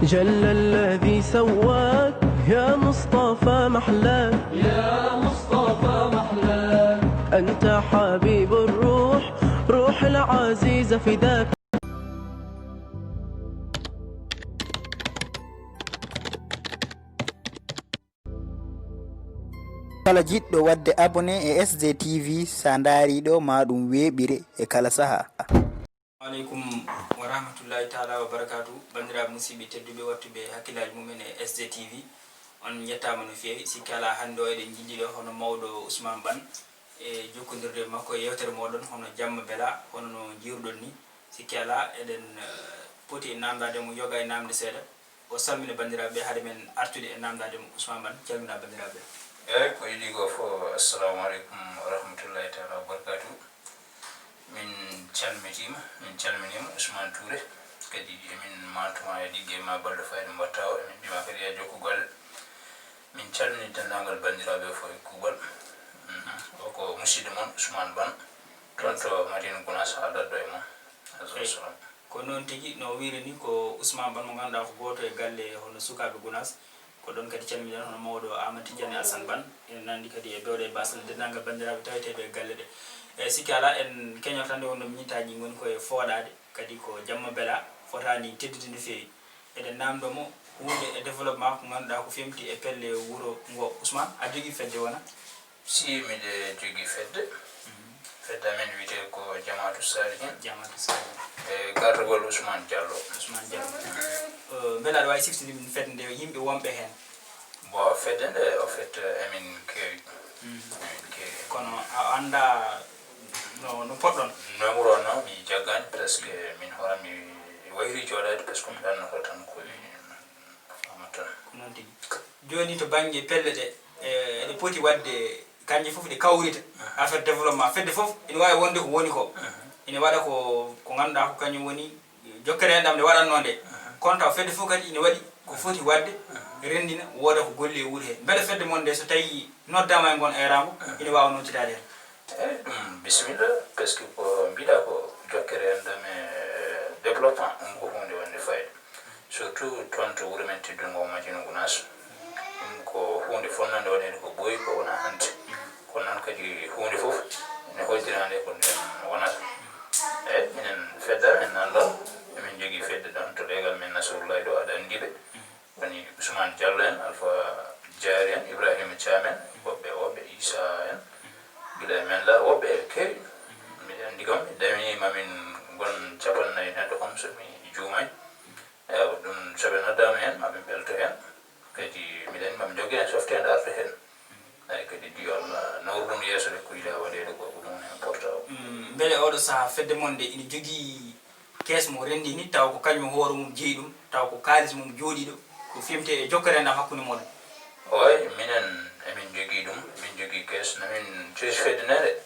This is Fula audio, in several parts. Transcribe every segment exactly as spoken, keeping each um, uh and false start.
جل الذي سواك يا مصطفى محلاك، يا مصطفى محلاك. أنت حبيب الروح، روح العزيز فداك. Kala jiɗɗo waɗde abonné e S J T V, sa ndaari ɗo, ma ɗum weeɓire e kala saha. Aleykum wa rahmatullahi taala wa barakatu. Banndiraaɓe musidɓe tedduɓe wattuɓe hakkillaaji mumen e S J T V, on njettaama no feewi. Sikki alaa, hannde o eɗen njilli ɗo hono mawɗo Ousmane Ban e jokkondirde makko e yeewtere mooɗon hono Jamma Bela, hono no njiiruɗon ni. Sikki alaa, eɗen eh, poti e naamndaade mo yoga e naamnde seeɗa. O salmina banndiraaɓe ɓe hade men artude e naamndaade mo. Ousmane Ban, calmina banndiraaɓe ɓe. Eeyi, ko idii ko fof, assalamu aleykum wa rahmatullahi taala wa barakatuh. Min calmitiima, min calminiima Ousmane Touré. Kadi emin maantuma e ligge ma balɗo fayde mbatta o, emin ɗima kadi e jokku golle. Min calmini denndaangal banndiraaɓe fof e kuuɓal. Mhm. O ko musidɗo mon Ousmane Ban, toon to Madina Gounass, haaldat ɗo e mon. Azo Eeyi. Salam. Ko noon tigi, no o wiiri ni, ko Ousmane Ban mo ngannduɗaa ko gooto e galle hono sukaaɓe Gounass. Ko ɗoon kadi calminen hono mawɗo Aamadu Tijjaani Alsan Ban, ene nanndi kadi e bewɗe e baasal denndaangal banndiraaɓe taweteeɓe e galle ɗe. E sikki alaa, en keñortande wonno miñitaaji ngoni ko e fooɗaade, kadi ko jamma bela, fotaani teddude no feewi. Eɗen naamndo mo huunde e développement ko ngannduɗaa ko femti e pelle wuro ngo. Ousmane, aɗa jogii fedde wona? Si, miɗe jogii fedde. Fedde amen wiyetee ko Jamaatu Salihin. Jamaatu Salihin. E gartagol Ousmane Diallo. Ousmane Diallo. Eh, mbele aɗa waawi siftinde min fedde nde, yimɓe wonɓe heen? Bon, fedde nde, au fait, emin keewi. Emin keewi. Kono a anndaa no, no poɗɗon? No wuro no, mi jaggaani, presque min hoore mi wayri jooɗaade, presque mi ɗannoto tan ko e Amadou tan. Ko noon tigi. Jooni to bannge pelle ɗe, e, eɗe poti waɗde, kanje fof ɗe kawrita, affaire développement. Fedde fof ene waawi wonde ko woni ko. Ene waɗa ko, ko ngannduɗaa ko kañum woni jokkere enɗam nde waɗatnoo nde. Kono taw fedde fof kadi ene waɗi ko foti waɗde, renndina, wooda ko golli e wuro hee. Mbele fedde mon nde so tawii noddaama e ngoon eeraango, ene waawa nodditaade heen? Eeyi, ɗum bisimilla, parce que ko mbiɗa ko jokkere enɗam e développement, ɗum ko huunde wonde fayda. Surtout toon to wuro men teddungo Madina Gounass, ɗum ko huunde fonnande waɗeede ko ɓooyi, ko wona hannde. Kono noon kadi huunde fof ene hoddira nde ko ndeen wonata. Eeyi, minen fedde amen nan ɗoon, emin njogii fedde ɗoon to leegal men Nasrullahi ɗo, aɗa anndi ɓe. Woni Ousmane Diallo en, Alpha Diary en, Ibrahima Thiam en, woɓɓe, woɓɓe Issa en, gila e men la, woɓɓe e keewi. Miɗa anndi kam, mi dawiniima min ngon capanɗe nayi neɗɗo kam, so mi juumaani. Ewa, ɗum so ɓe noddaama heen, maa ɓe mbelto heen. Kadi miɗen, maa ɓe njogo heen softeende arta heen. Eeyi, kadi yo Allah nawru ɗum yeeso de, ko yiɗaa waɗeede ko, ko ɗum woni important o. Mm, mbele ooɗo sahaa fedde mon nde ina jogii kees mo renndini, taw ko kañum hoore mum jeyi ɗum, taw ko kaalis mum jooɗii ɗo, ko fimte e jokkere enɗam hakkunde mooɗon? Oy, minen emin njogii ɗum, emin njogii kees, no min cosi fedde nde de.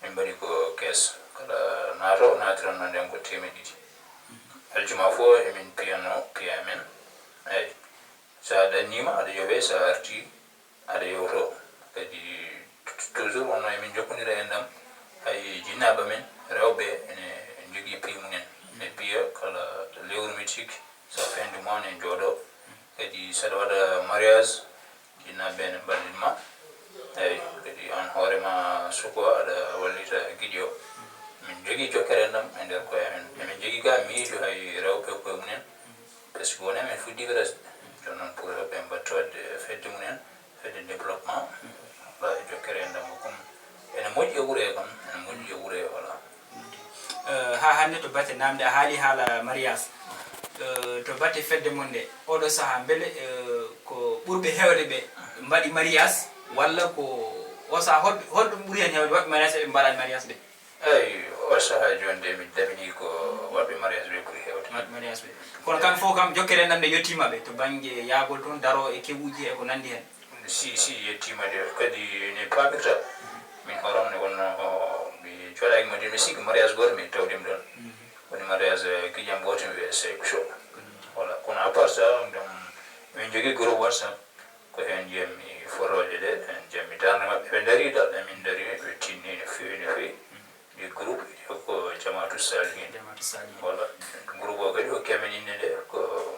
Min mbaɗi ko kees, kala naatoowo naatiranno ndeen ko teemedde ɗiɗi. Aljuma fof emin piyano piya amen. Eeyi, so a ɗanniima aɗa yoɓee, so a artii aɗa yewtoo. Kadi toujours wonno emin njokkondira enɗam, hay jinnaaɓe amen rewɓe ene njogii piya mum en. Ene piya kala lewru mi sikki, so fin du mois ne njooɗoo. Kadi so aɗa waɗa mariage, jinnaaɓe ɓe ene mballin ma. Eeyi, kadi aan hoore ma suko aɗa wallita giɗo o. Min njogii jokkere enɗam e nder koye amen. Emin njogii gaa miijo hay rewɓe koye mum en. Parce que woni amen fuɗɗiiɓe resde. Jooni noon pour rewɓe ɓe mbaɗta waɗde fedde mum en, fedde développement. Walla e jokkere enɗam o kam. Ene moƴƴi e wuro he kam, ene moƴƴi e wuro he, voilà. Eh, haa hannde to batte naamnde a haali haala mariage. Eh, to batte fedde mon nde, ooɗo sahaa mbele, eh, ko ɓurɓe heewde ɓe mbaɗi mariage walla ko o sahaa holɓe, holɓe ɓuri heen heewde waɗɓe mariage e ɓe mbaɗaani mariage ɓe? Eeyi, oo sahaa jooni de, mi daminii ko waɗɓe mariage ɓe ɓuri heewde. Waɗɓe mariage ɓe. Kono kamɓe fof kam, jokkere enɗam nde yettiima ɓe to bannge yahgol toon, daroo e kewuuji e ko nanndi heen. Si, si, yettiima de, kadi ne paamirta. Min hoore am ne wonnoo, mi jooɗaaki Madina, mi sikki mariage gooto mi tawde mi ɗoon. Woni mariage, eh, giƴam gooto mi wiyee Seyku Sow. Voilà, kono à part ça, ɗum, min njogii groupe WhatsApp. Ko heen njiyatmi fotooje ɗe, heen njiyatmi darnde maɓɓe. Ɓe ndarii dal, emin ndarii, ɓe tinnii no feewi, no feewi. Ɗi groupe, ko Jamaatu Salihin. Jamaatu Salihin. Voilà. Groupe o kadi hokki amen innde nde, ko